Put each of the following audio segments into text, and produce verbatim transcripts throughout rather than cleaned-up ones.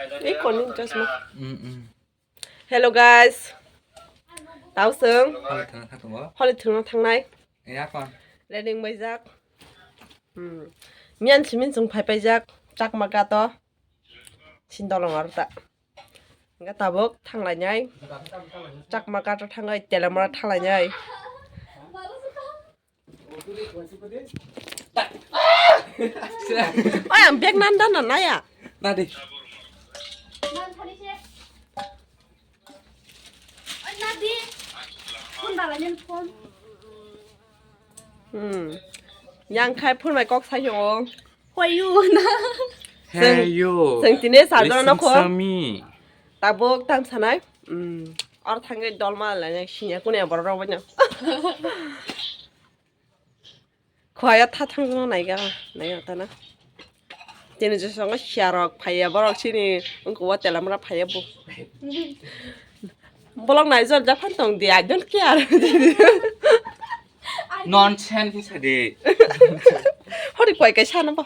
Ei konin chosma. Mm, mm. Hello guys. Tau sung. Holi thangna thang tongo. Holi thangna thangnai. Eh, apa? Ready baijak. Hmm. Miyan simin sung phai paijak. Chakma kato. Sindolong arta. Enggak tabuk thanglainai. Chakma kato thangai telamara thanglainai. Oi, ang bag nan dan na ya. Nadi. Hmm. Yang khai phun mai kok sai yo. Who are you? Hey, you. Seng tine sarjana no ko. Tabuk tam sanai. Hmm. Or thangai dolma lai sinya kune borok rok banya. Khwaya tha thang no naiga, naiga ta na. Tini je songo siya rok phaiya borok sini wngkha o telamra phaiya bo. Bolok naijor japhan tong di, I don't care. Nonsense sadi. Hori koi kai sana ba.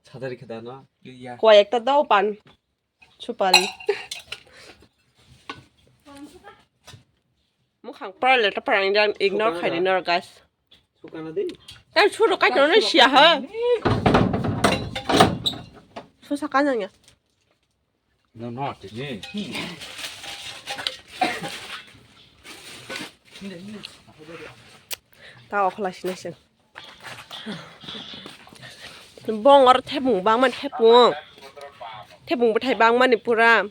Sadari khada no. Iya. Koi ekta dao pan. Supari. Mukhang pura leta parang dan ignore khai dinor guys. Sukana di. Kan suru kai tono siya ha. Susa kanya ya. No, no, tini. Ta okhla sini sing. Bong oro thepung bangmani thepung. Thepung bwthai bangmani pura.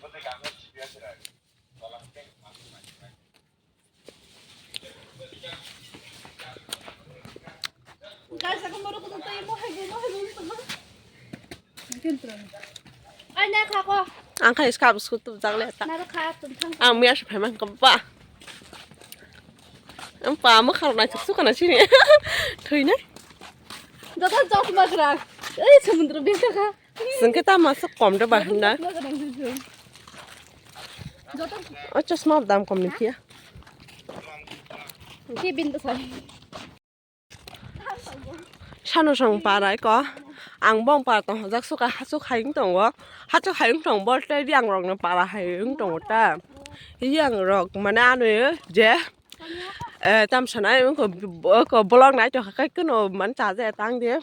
Ang khai skap skut tu jak le ta. Ang miya se phaimang kaba. Ang pa mo kharo nai suk suk kana sini. Thoi nai. Joto chok ma krak. Ei samudra beta kha. Sengke ta masa kom de bahanda. Joto. O chosma dam kom ni kia. Ki bin to sai. Sano song parai ko. Ang bong par tong hojak suka hasuk hayung tongo. Hasuk hayung tong bol tei yang rok no para hayung tongo ta. Yang rok mane ano je. Eh, tam sanai ko, ko bolok nai to kai kuno man chaje tang de.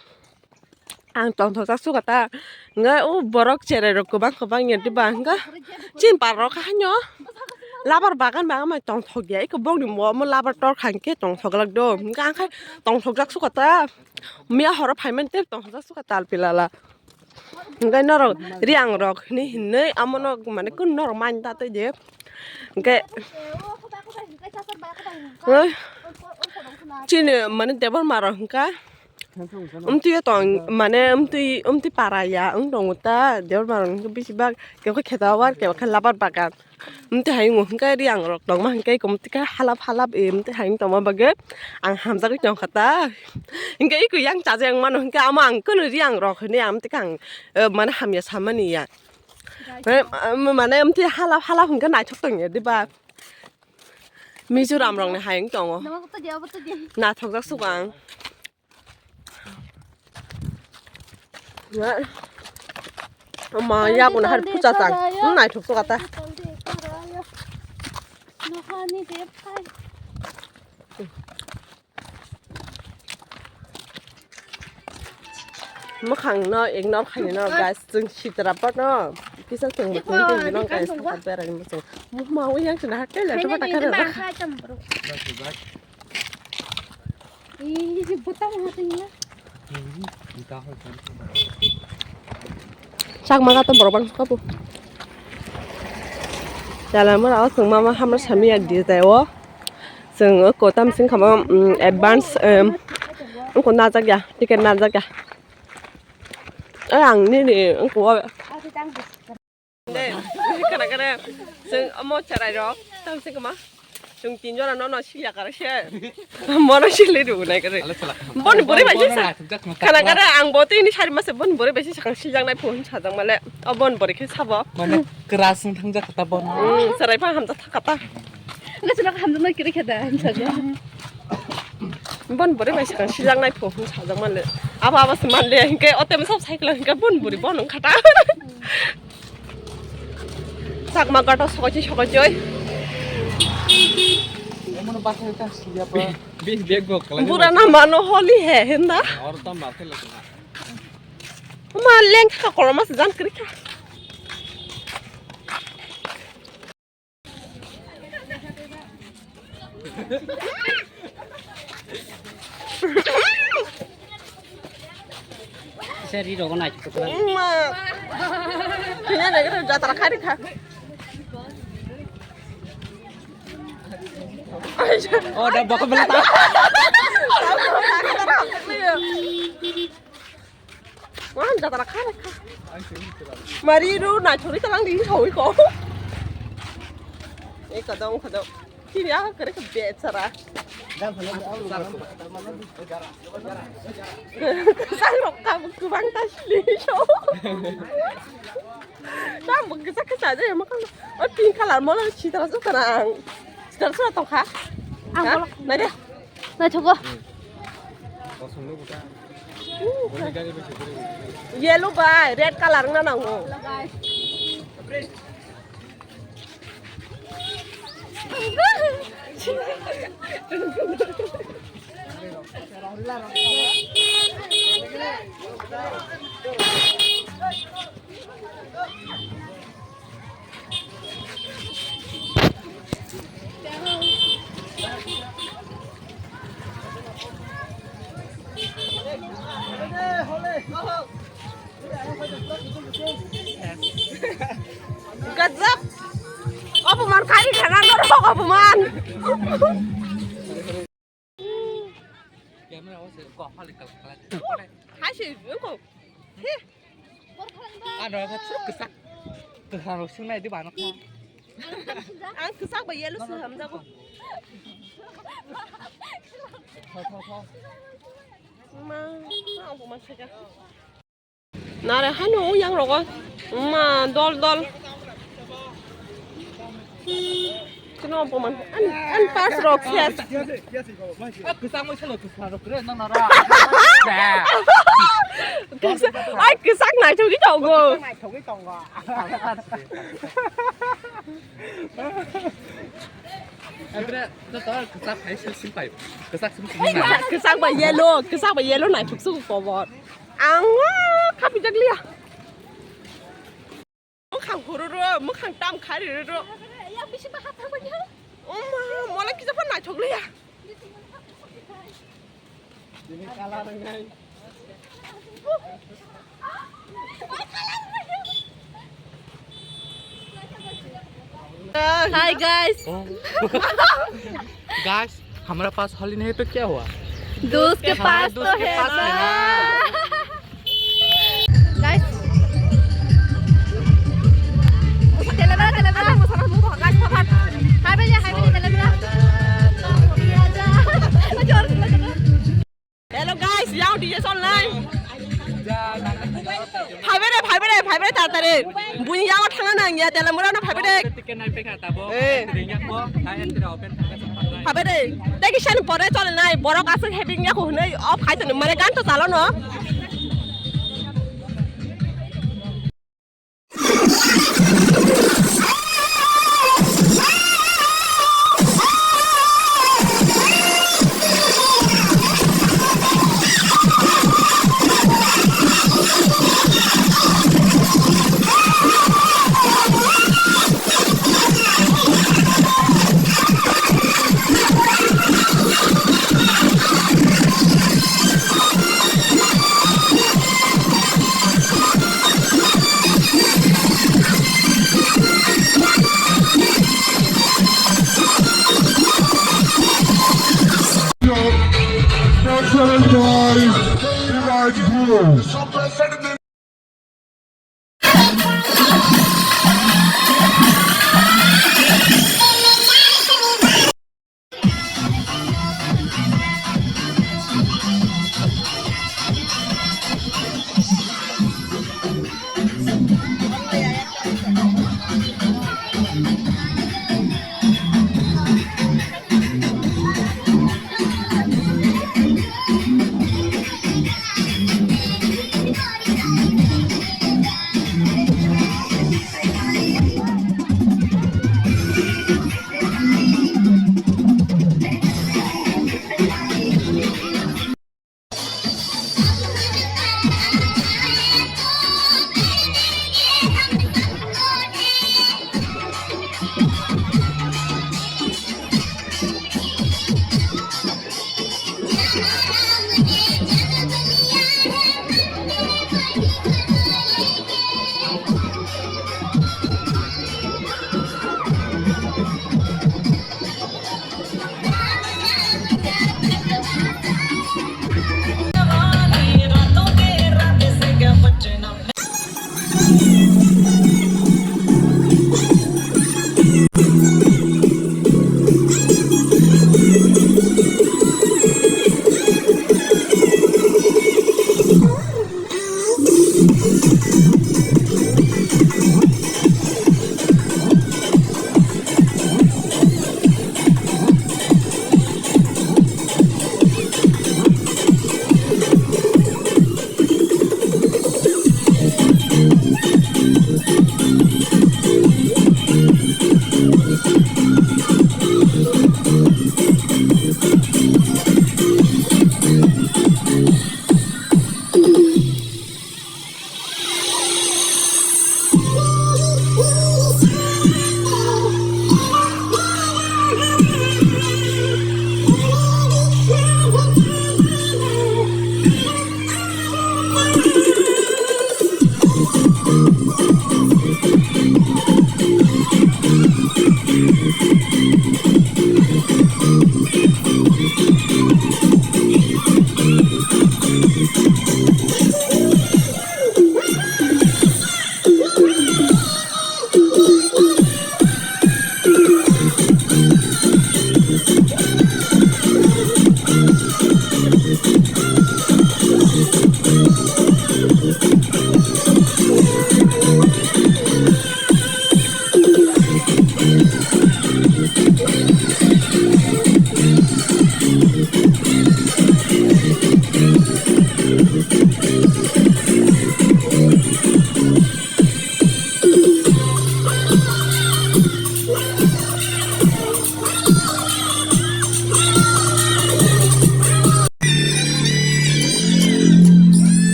Ang tongthok jak suka ta. Ngai o borok cherai rok kwbang kwbang ya diba hwnkha. Chin par rok haino. Labar bagan bagan mai tongthok ya. Iko bongni mo mo labar tor khang ke tongthok lak do. Hwnkha ang khai tongthok jak suka ta. Miya horo phai man te tongthok jak suka tal pilala. Hwnkha norok riang rok hini hinoi amo no mane kun norok man ta tei de. Hwnkhe. Oi. Chini mane debor maro hwnkha. Umtwi tong mane umtwi umtwi para ya wng tongo ta debor maro hwnkhe bisi bak kebo khe kheta war kebo khe labar bagan. Umtwi hai wng hwnkhe riang rok tongma hwnkhe umtwi khe halap halap e umtwi hai wng tongma bagwi ang hamjagwi tongkha ta. Hwnkhe iko yang chaja yang mano hwnkhe amo ang kono riang rok hwnwi ang umtwi khe ang mane hamya samani ya. Mane, mane, mane, amtwi halap, halap hwnkhe naithok tongya, diba? Mizoram rokni hayung tongo. Naithok jak suka ang. Ama yakuna hari puja tang. Naithok suka ta. Mwkhang no ignore khaina no guys, chwng sitra pono kisa chwng muchung twi no guys, thaka berai muchung. Mukma o yang chwng hakhe le thapa thaka. Chakma ka to borok bang kha bo. Chala mura o chwng mama hamra sami ya di tai o. Chwng o kotam sing khama advance ko najak ya, ticket najak ya. Ang nini ko. Kana kana chwng amo cherai rok tam sing khama. Chwng tin jora no no silya kare se. Mono sili ru nai kare. Boni bori bai sa. Kana kana ang bo tini sari mase boni bori bai sa kang siljak nai phone sajak male. O boni bori khe sabo. Mane kras thang jak ta bon. Cherai pha hamjak thaka ta. Ngasina ka hamjak nai kiri khada hamjak. Bon bore bai sikang sijak nai pho hwn sajak manle. Aba aba se manle hinkhe otem sab cycle hinkhe bon buri bon wngkha ta. Chakma gato sokochi sokochoi. Emono basa ta siya pa. Big bag bo kala. Pura na mano holi he hinda. Or tam ba khela. Ma leng kha koloma se jan kri kha. Seri rogo nai chukla. Ma. Kanya na kira jatra khari kha. Oh, da baka belata. Wah, jatra kha kha. Mari ru na chori talang di chori ko. Eh, kadang kadang. Kini aku kere ke bicara. Sang rok kamu kubang tas li so. Kamu kesa kesa aja ya makan. Oh, pink color mau lah citra su terang. Citra su atau kah? Ah, boleh. Nade. Naithogo. Yellow bai red color wngna nango. Gajab. Obo man kari khana norok obo man. Camera o se ko hali kal kal. Hai se ko. He. Ano ka chuk kesak. Kesak rok sung nai di bano ka. Ang kesak ba yellow se hamjago. Tho tho tho. Ma, ma obo man seka. Nare hano yang rogo. Ma dol dol. Kino boman. An, an pas rok ses. Kwchang moi salo kwchang rok kre no nara. Kwchang, ai kwchang nai thogwi tongo. Nai thogwi tongo. Abre to to kwchang hai sil sim pai. Kwchang sim sim nai. Kwchang ba yellow, kwchang ba yellow nai thuk su kobor. Ang wa khapijak liya. Mwkhang hururu, mwkhang tam khari ruru. Yang bisi bahat thang bani. Oma, mola kisa phan naithok liya. Ini kalah dengan. Hi guys. Oh. Guys, हमारा पास होली नहीं तो क्या हुआ? दोस्त के हमारे पास तो दोस्त के है पास ना। है ना। Guys. Telebra, telebra. Hai bhaiya, hai bhaiya, telebra. Hello guys, yang D J online. Phaibai de, phaibai de, phaibai de, taratari. Buini yang thangna nang ya, telebra no phaibai de. Eh. Phaibai de. Tei kisa ni pore chole nai, borok aswk happy wngya kho hwnwi, o phai tongni mane gan to chalo no. Excellent guys, like bro.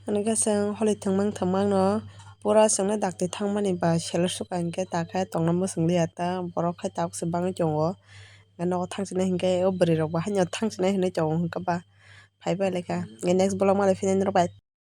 Hwnwi khe chwng holi thwngmang thwngmang no pura chwngno dakti thangmani ba selo suka hinkhe ta khe tongna mwswng liya ta, borok khai tabuk se bangwi tongo. Nogo thang sinai hinkhe o bwrwi rok bo haino thang sinai hinwi tongo hinkhe ba phai bai lai kha. Next vlog ma lai phai nai norok bai.